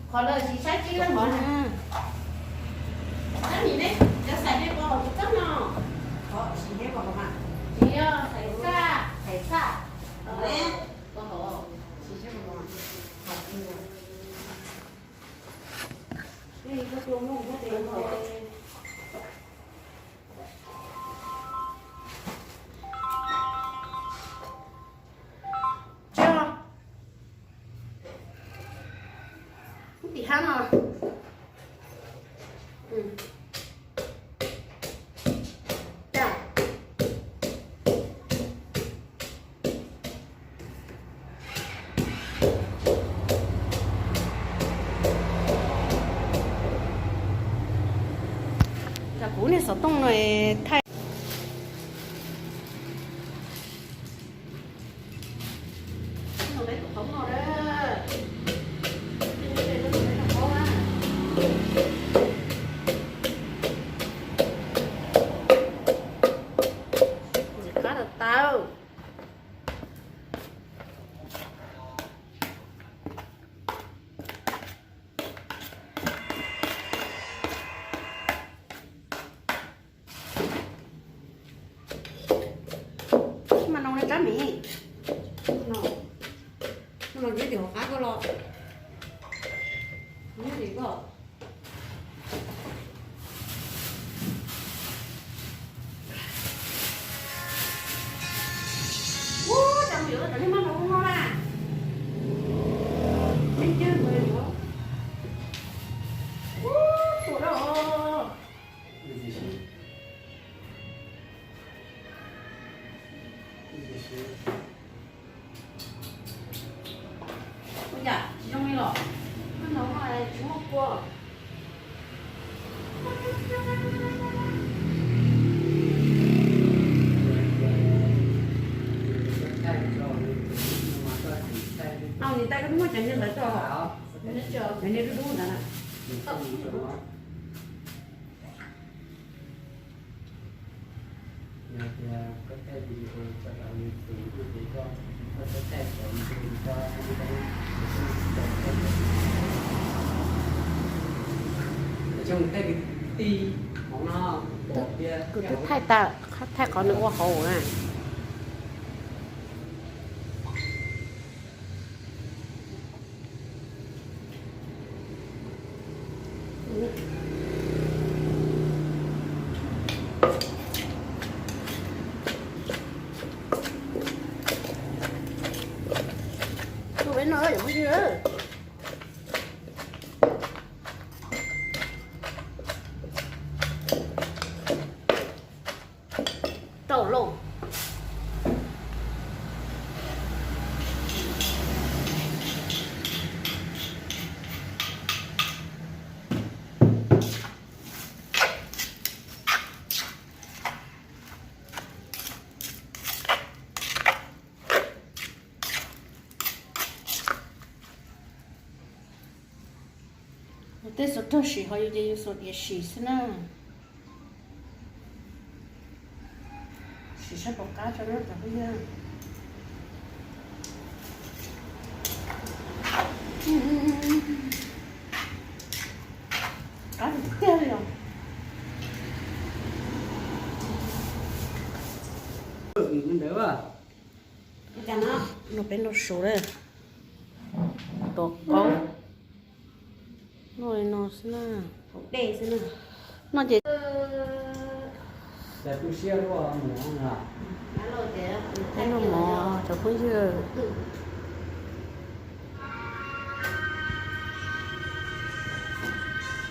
Qhov lawv tsis saib tsis yog mov na. Tab nim nej cov xais nej pov hauv kuv txob no. Tsis yog xais txaj, xais txaj. Pov hauv. Tsis yog. Tim hab no. Kuv niag xov tooj no thaij. Ntxim qab tau tau. Mas no rab miv no, no yog tim hauv qab koj los, yog tim koj. Ub, cov mus yuav cov niag maj nrog no na. Leej twg mus yuav? Ub, tus dab os. Ua cas tsis zoo li los? Koj hnov no tsis muaj kua. Au, niam tais, koj twb muab cov niag ntawd tso, cov niag dub dub ntawd na. Kuv twb thaij tau, thaij qhov nws ua hauv na. Tus peb no yog phooj ywg. Rau lauj. Tej xuv rog sim ho yus ces yus xuv diav sim xwb na. Sim saib puas qab tso na cov phooj ywg. Qab tiag tiag li os. Ntawd no peb noj su lawm. Tua qaub. Noj li no xwb na. Noj ces peb noj mov cov phooj ywg.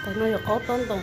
Tais no yog qaub tob ntoo.